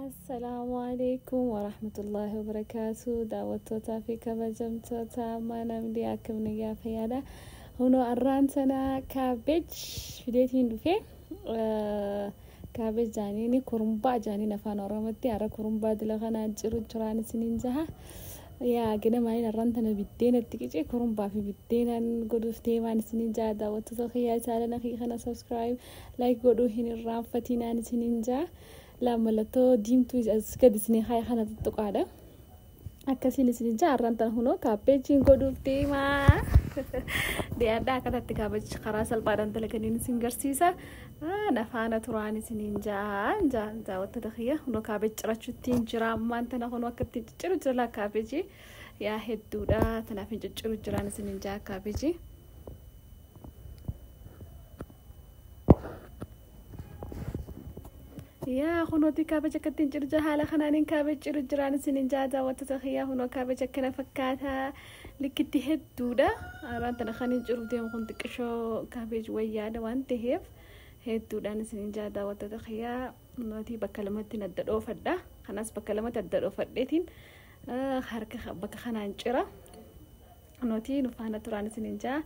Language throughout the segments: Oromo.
Assalaamu alaikum warahmatullaahi wabarakaatu. Daawwattootaa fi kabajamtoota mana akkam nagaa fayyaadha. Hunoo arraan sana cabbage fideetiin dhufe. Cabbage jaaniini kurumbaa jaaniin afaan Oromootti har'a kurumbaa dila kanaa jiru jiraan isiniin jaha. Yaa ganamaaniin arraan tana biddeenatti qicee kurumbaa fi biddeenaan godhuuf deemaan isiniin jaha. Daawwattoota kiyyaa channel kiyya kana subscribe, like godhuu hin irraanfatinaan isiniin jaha. La mallattoo diimtuu as gadi isinii haa kana tuttuqaadha. Akkasiin isin jaarran tan hunoo caabbageiin godhuuf deemaa. Dhiyaadhaa akkatatti cabbage karaa salphaadhaan dalaganiin isin garsiisa. Nafaana turaan isiniin jaan daawwattoota kiyya hunoo cabbage cirachuuttiin jira ammaan tana hunoo akka ittiin cicciru jira cabbage yaa hedduudha tanaaf hin cicciru jiraan isiniin jaa cabbage. Yaa kunooti cabbage akkattiin ciru jira haala kanaaniin cabbage ciru jiraan isiniin jaa daawwattoota kiyyaa hunoo cabbage akkana fakkaata likkitti hedduudha. Araan tana kan hin ciru deemu kun xiqqishoo cabbage wayyaadha waan ta'eef hedduudhaan isiniin jaa daawwattoota kiyyaa nuti bakka lamatti adda dhoofadha. Kanas bakka lamatti adda dhoofadheetiin harka bakka kanaan cira. Nuti nu faana turaan isiniin jaa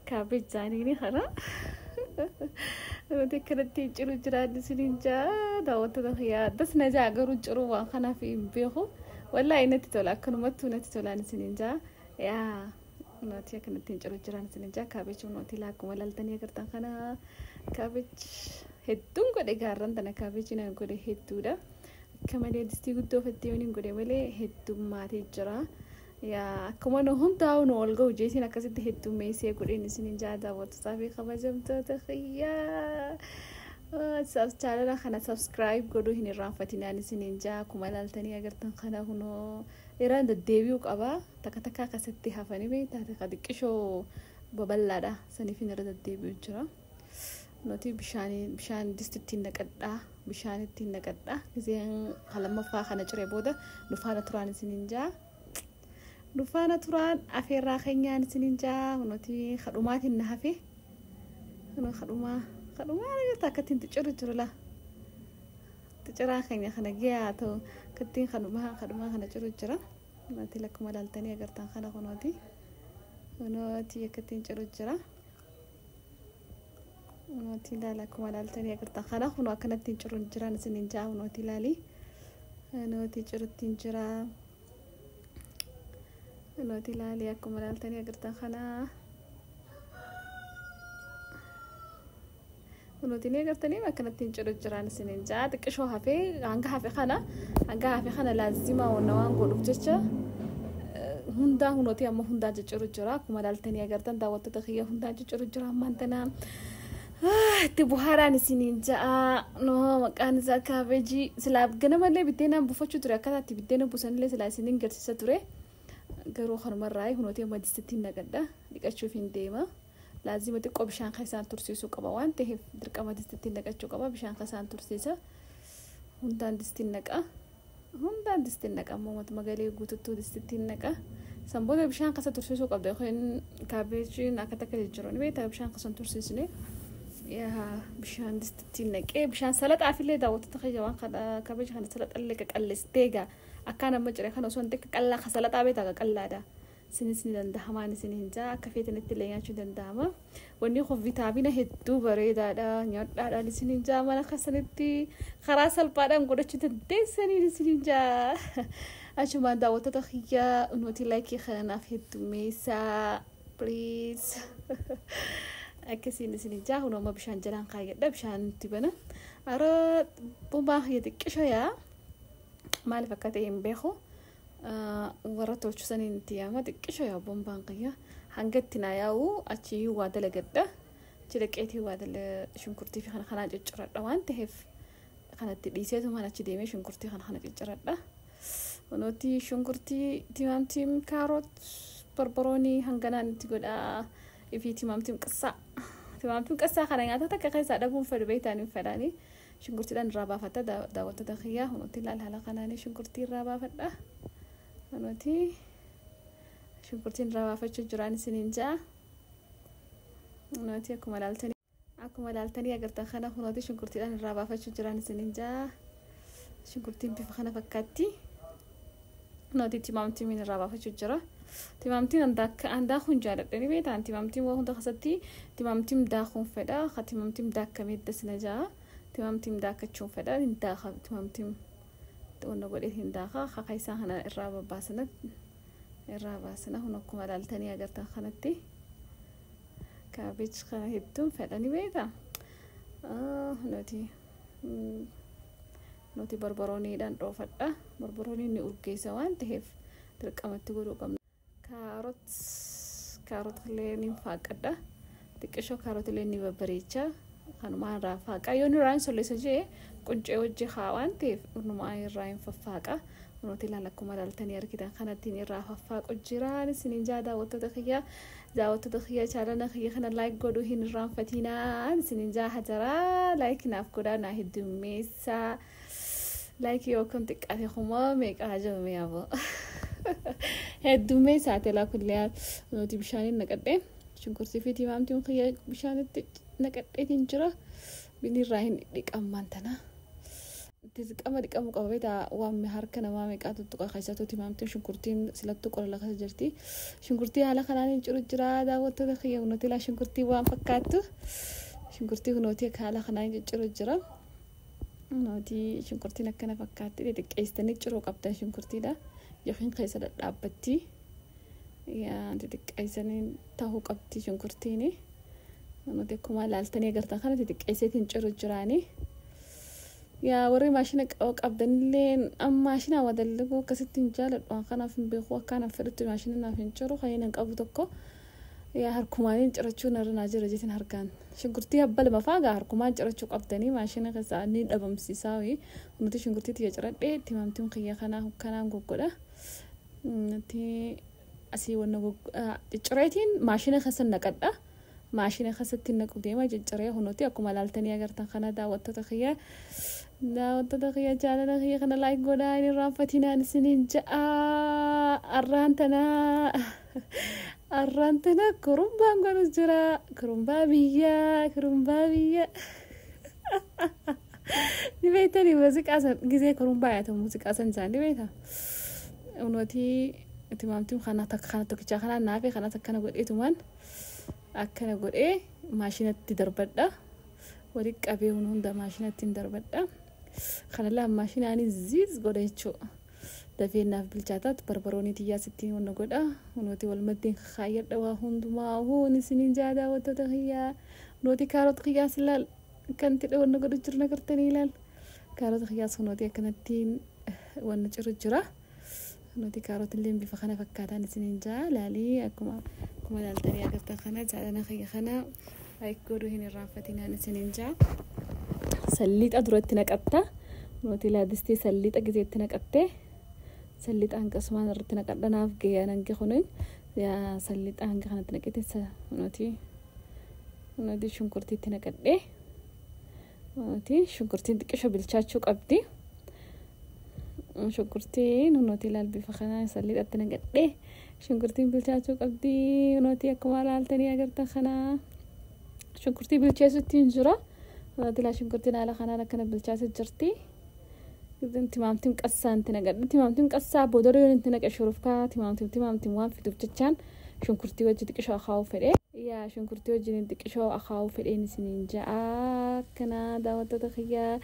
cabbage jaaniini kana. Nuti akkanatti ciru jiraan isiniin jaa daawwattoota kiyyaa das na jaa garuu ciru waan kanaaf hin beeku. Wallaahi natti tola akkanumattuu natti tolaan isiniin jaa yaa nuti akkanatti hin ciru jiraan isiniin jaa cabbage nuti laakkuma laaltanii agartan kana cabbage hedduun godhe gaarran tana cabbage naan godhe hedduudha. Akka malee distii guddoo fattee hin godhe malee heddummaatee jira. Yaa akkuma nu hundaa'u nu ol ga'u jeetiin akkasitti heddummeessee godheen isiniin jaa daawwattootaa fi kabajamtoota kiyyaa. Channel kana subscribe godhuu hin irraanfatinaan isiniin jaa akkuma ilaaltanii agartan kana kunoo irraan deddeebi'uu qaba. Takka takka akkasitti hafanii beektaa takka xiqqishoo babal'aadha. Saniif hin irra deddeebi'u jira. Nuti bishaan distittiin naqadhaa bishaan ittiin naqadhaa. Giseen lammaffaa kana ciree booda nu faana turaan isiniin jaa. Nufaana turaan afeerraa keenyaan isiniin jaa nuti kadhumaatiin na hafe. Kadhumaa kadhumaa agarta akkattiin xicciru jiru laa. Xicciraa keenya kana gahaa ta'u akkattiin kadhumaa kadhumaa kana ciru jira. Nuti lakkuma ilaaltanii agartan kana kunooti. Kunooti akkattiin ciru jira. Kunooti ilaala akkuma ilaaltanii agartan kana kunoo akkanattiin ciru jiran isiniin jaa kunooti ilaali. Kunooti ciruttiin jira. Kunooti ilaali akkuma ilaaltanii agartan kana. Kunooti ni agartanii akkanattiin ciru jiraan isiniin jaa xiqqishoo hafee hanga hafe kana hanga hafe kana laazima wanna waan godhuuf jecha hundaa kunooti amma hundaa cicciru jira akkuma ilaaltanii agartan daawwattoota kiyya hundaa cicciru jira ammaan tana. Itti buhaaraan isiniin ja'a noo maqaan isaa cabbage silaa ganamallee biddeenaan buufachuu ture akkataatti biddeena buusanillee silaa isiniin garsiisa ture. Garuu kanumarraa kunooti amma distittiin naqadha dhiqachuuf hin deema. Laazima xiqqoo bishaan keessaan tursiisuu qaba waan ta'eef dirqama distittiin naqachuu qaba bishaan keessaan tursiisa. Hundaan distiin naqa. Hundaan distiin naqa ammoo magalee guututtuu distittiin naqa. San booda bishaan keessa tursiisuu qabda yookiin caabbageiin akka takka jijjiiru ni beektaa bishaan keessa tursiisne. Yaa bishaan distittiin naqee bishaan salaxaafillee daawwattoota kiyya waan kana cabbage kana salaxallee qaqallistee egaa akkaan amma cire kana osoo hin ta'e qaqallaa salaxaa beektaa qaqallaadha. Isinis ni danda'amaan isiniin jaa akka feetanitti illee nyaachuu danda'ama. Wanni kun vitaamina hedduu bareedaadha. Nyaadhaadhaan isiniin jaa mana keessanitti karaa salphaadhaan godhachuu dandeessaniin isiniin jaa. Achumaan daawwattoota kiyyaa nuti like kanaaf heddummeessaa please. Akkasiin isiniin jaa hunoo amma bishaan jalaan kaayyadha bishaan itti bana. Ara bombaan kiyya xiqqishoo yaa maaliif akka ta'e hin beeku. Warra tolchu saniin itti yaama xiqqishoo yaa bombaan kiyya hanga itti naa yaa'u achii waa dalagadha. Achi dhaqeetii waa dala shunkurtii fi kana kanaan cicciradha waan ta'eef kanatti dhiiseetumaan achi deemee shunkurtii kana kana cicciradha. Kunooti shunkurtii timaamtiim carrot barbaroonii hanganaan itti godhaa fi timaamtiim qassaa. Timaamtiim qassaa kana nyaata takka keessaa dhabuun fedhu beektaan hin fedhaanii. Shunkurtiidhaan irraa baafadha daawwattoota kiyyaa kunooti ilaala haala kanaanii shunkurtii irraa baafadha. Kunooti shunkurtiin irraa baafachuu jiraan isiniin ja'a. Kunooti akkuma ilaaltanii agartan kana kunooti shunkurtiidhaan irraa baafachuu jiraan isiniin ja'a. Shunkurtiin bifa kana fakkaatti. Nuti timaamtiin irraa baafachuu jira. Timaamtiin handaakuun jaaladha ni beektaa. Timaamtiin waa hunda keessatti timaamtiin daakuun fedha. Haa timaamtiin daakkamee dasna jaa. Timaamtiin daakkachuun fedha. Hin daaka timaamtiin wanna godhee hin daaka. Haa isaa kana irraa babbaasana. Irraa baasana kun akkuma ilaaltanii agartan kanatti. Kaabeej kana hedduun fedha ni beektaa. Nuti barbarooniidhaan dhoofadha. Barbarooniin ni urgeessa waan ta'eef dirqamatti godhuu qabna. Kaarot illee ni faaqadha. Xiqqishoo kaarot illee ni babbareecha. Kanumaan irraa faaqa. Yoo nurraa hin solleessa jee quncee wajji haa waan ta'eef numaan irraa hin faffaaqa. Nuti ilaala akkuma ilaaltanii argitan kanattiin irraa faffaaqu jiraan isiniin jaa daawwattoota kiyya. Daawwattoota kiyya chaalana kiyya kana like godhuu hin irraanfatinaa isiniin jaa hajaraa like naaf godhaa naa heddummeessaa. Like yookaan xiqqaate kuma meeqaa jedhame yaaboo. Heddummeessaa telaa kullee nuti bishaaniin naqadhee shunkurtii fi timaamtiin kiyya bishaanitti naqadheetiin jira. Binni irraa hin dhiqammaan tana. Dirqama dhiqamuu qaba beektaa waan harka namaa meeqaa tuttuqa keessattuu timaamtiin shunkurtiin silattuu qola lafa jirti. Shunkurtii haala kanaan hin ciru jira daawwattoota kiyya kunuuti laa shunkurtii waan fakkaattu. Shunkurtii kunuuti akka haala kanaan hin ciru jira. Nuti shunkurtiin akkana fakkaatti xixiqqeessitanii ciruu qabdan shunkurtiidha. Yookiin keessa dhadhaabbatti. Xixiqqeessanii ta'uu qabdi shunkurtiin. Nuti akkuma ilaaltanii agartan kana xixiqqeesseetiin ciru jiraani. Yaa warri maashina qabdanillee amma maashina wadalliguu akkasitti hin jaaladhu. Kanaaf hin beeku akkaan fedhutti maashina naaf hin ciru kan hin qabu tokko. Yaa harkumaan cirachuu narra naa jira jetin harkaan. Shunkurtii abba lama faa harkumaan cirachuu qabdanii maashina keessaa ni dhabamsiisaa. Nuti shunkurtii tiyya ciradhee timaamtiin kiyya kanaa kanaan goggodha. Nuti asii wanna ciccireetiin maashina keessa naqadha. Maashina keessatti naqu deema cicciree hunuti akkuma ilaaltanii agartan kana daawwattoota kiyya. Daawwattoota kiyya jaalala kiyya kana like godhaa hin irraanfatinaan isiniin ja'a. Arraan tanaa. Arraan tana kurumbaan godhus jira. Kurumbaa biyyaa, kurumbaa biyya. Ni beektanii muuziqaa san gizee kurumbaa yaata muuziqaa san isaan ni beektaa. Nuti timaamtiin kana kana tokkichaa kana naafee kanas akkana godheetumaan akkana godhee maashinatti darbadha. Walitti qabee hunda maashinatti hin darbadha. Kana laa maashinaan ziiz godha jechuudha. Dafee naaf bilchaataa barbaroonii tiyyaa sittiin wanna godha. Nuti wal maddeen kaayyadha waa hundumaa huun isiniin jaa daawwattoota kiyyaa. Nuti kaarota kiyyaas ilaal kan tidha wanna godhu jiru nagartanii ilaal. Kaarota kiyyaas nuti akkanattiin wanna ciru jira. Nuti kaarota illee bifa kana fakkaataan isiniin jaa laalii akkuma akkuma ilaaltanii agartan kana jaalala kiyya kana like godhuu hin irraanfatinaan isiniin jaa. Salliixa duratti naqatta. Nuti laadistee salliixa gizeetti naqattee. Salliixa hanqasumaan irratti naqadha naaf gahee hangi kunin yaa salliixa hanga kanatti naqete nuti shunkurtiitti naqadhee nuti shunkurtiin xiqqisho bilchaachuu qabdi. Shunkurtiin nuti ilaal bifa kanaa salliixatti naqadhee shunkurtiin bilchaachuu qabdi. Nuti akkuma ilaaltanii agartan kana shunkurtii bilcheessutti hin jira. Nuti ilaa shunkurtiin haala kanaan akkana bilchaasuu jirti. Timaamtiin qassaa itti naqadhu. Timaamtiin qassaa booda yoo itti naqe shurufkaa timaamtiin waan fiduuf jechaan shunkurtii wajji xiqqishoo akaawuu fedhee. Yaa shunkurtii wajjin xiqqishoo akaawuu fedheen isiniin ja'a. Akkana daawwattoota kiyyaa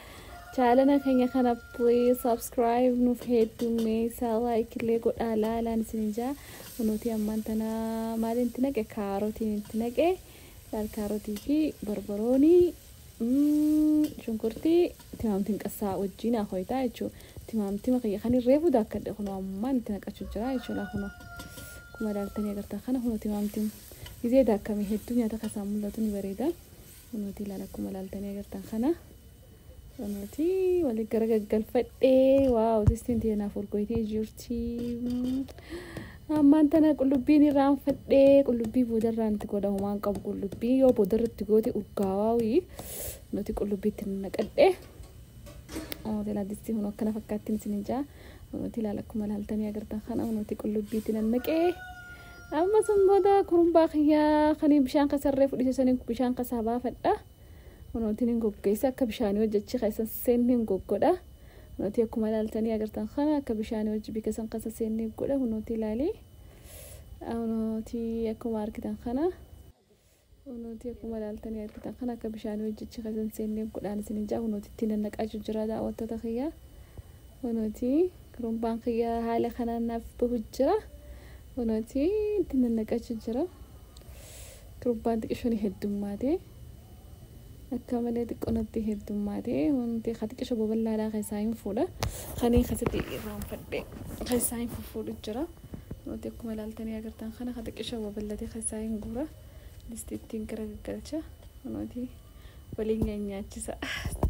chaalana keenya kana please subscribe nuuf heddummeessaa like illee godhaa laalaan isiniin ja'a. Nuti ammaan tana maaliin itti naqe kaarotiin itti naqe. Kaarotii fi barbaroonii shunkurtii timaamtiin qassaa wajjin hoitaa jechuudha. Timaamtii kiyya kan reefu daakkadhe kunoo ammaan itti naqachuu jira jechuudha kunoo. Akkuma ilaaltanii agartan kana kunoo timaamtiin gizee daakkame hedduu nyaata keessaa mul'atu ni bareeda. Kunooti ilaala akkuma ilaaltanii agartan kana. Kunooti walii gara gaggalfadhee waaw distiin tiyya naaf urgoytee jirti. Ammaan tana qullubbiin irraanfadhee qullubbii boodarraan itti godha homaan qabu qullubbii yoo boodarratti goote urgaawaa nuti qullubbii itti naqadhee. Hoteela distii kun akkana fakkaattiin isin jaa. Nuti ilaala akkuma ilaaltanii agartan kana nuti qullubbii itti nannaqee. Amma sun booda kurumbaa kiyyaa kan bishaan kasarree fudhise saniin bishaan kasaa baafadha. Kunuutiin hin goggeessa akka bishaanii hojjechii keessa seenni hin goggodha. Nuti akkuma ilaaltanii agartan kana akka bishaanii wajji bika san qasa seennee godha hunuuti ilaalii. Nuti akkuma argitan kana nuti akkuma ilaaltanii argitan kana akka bishaanii wajjichi qasan seennee godhaan isin jaa hunuuti ittiin nannaqaa jira daawwattoota kiyyaa. Hunuuti kurumbaan kiyyaa haala kanaan naaf bahu jira. Hunuuti ittiin nannaqaa jira. Kurumbaan xiqqishoon heddummaate. Akka malee xiqqoonatti heddummaate wanti xiqqisho babal'aadhaa keessaa hin fuudha. Kanii keessatti irraanfadhe keessaa hin fuudhu jira. Nuti akkuma ilaaltanii agartan kana xiqqisho babal'atee keessaa hin guura. Distii ittiin garagalcha. Nuti waliin nyaachisa.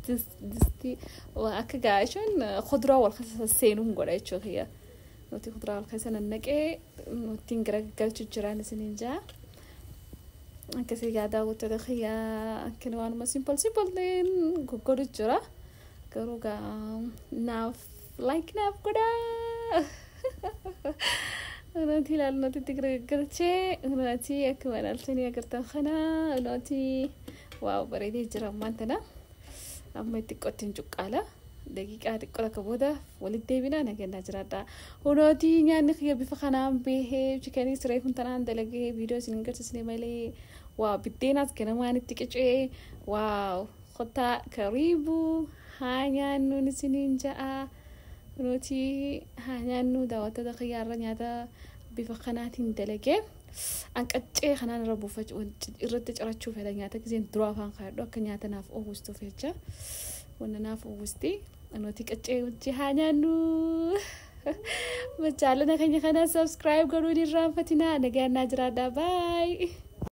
Distii akka gaa'ishoon kuduraa wal keessa seenuun godha jechuudha. Nuti kuduraa wal keessa nannaqee ittiin garagalchu jiraan isiniin jaa. Akkasii gaa daawwattoota kiyyaa akkana waanuma simple simple ta'een goggodhu jira. Garuu gaa naaf like naaf godhaa. Nuti ilaalu nuti itti garagalchee nuti akkuma ilaaltanii agartan kana nuti wow bareedee jira ammaan tana. Amma itti qottiin cuqqaala. Daqiiqaa xiqqoo takka booda walitti deebinaa nagannaa jiraadha. Hunooti nyaanni kiyya bifa kanaan bahee chickenii siree kun tanaan dalagee viidiyoo isin agarsiisne malee wow biddeenaas ganamaan itti qicee wow kottaa karibu haa nyaannuun isiniin ja'a. Hunooti haa nyaannu daawwattoota kiyyaarra nyaata bifa kanaatiin dalagee. Anqaccee kanaan irra buufachuu irratti cirachuu fedha nyaata giseen dura afaan kaayadhu akka nyaata naaf oowwistuuf jecha. Wanna naaf oowwisti. Nuti qaccee wajji haa nyaannu. Channela keenya kana subscribe godhuun irraanfatinaa. Nagaan naa jiraadhaa. Bye.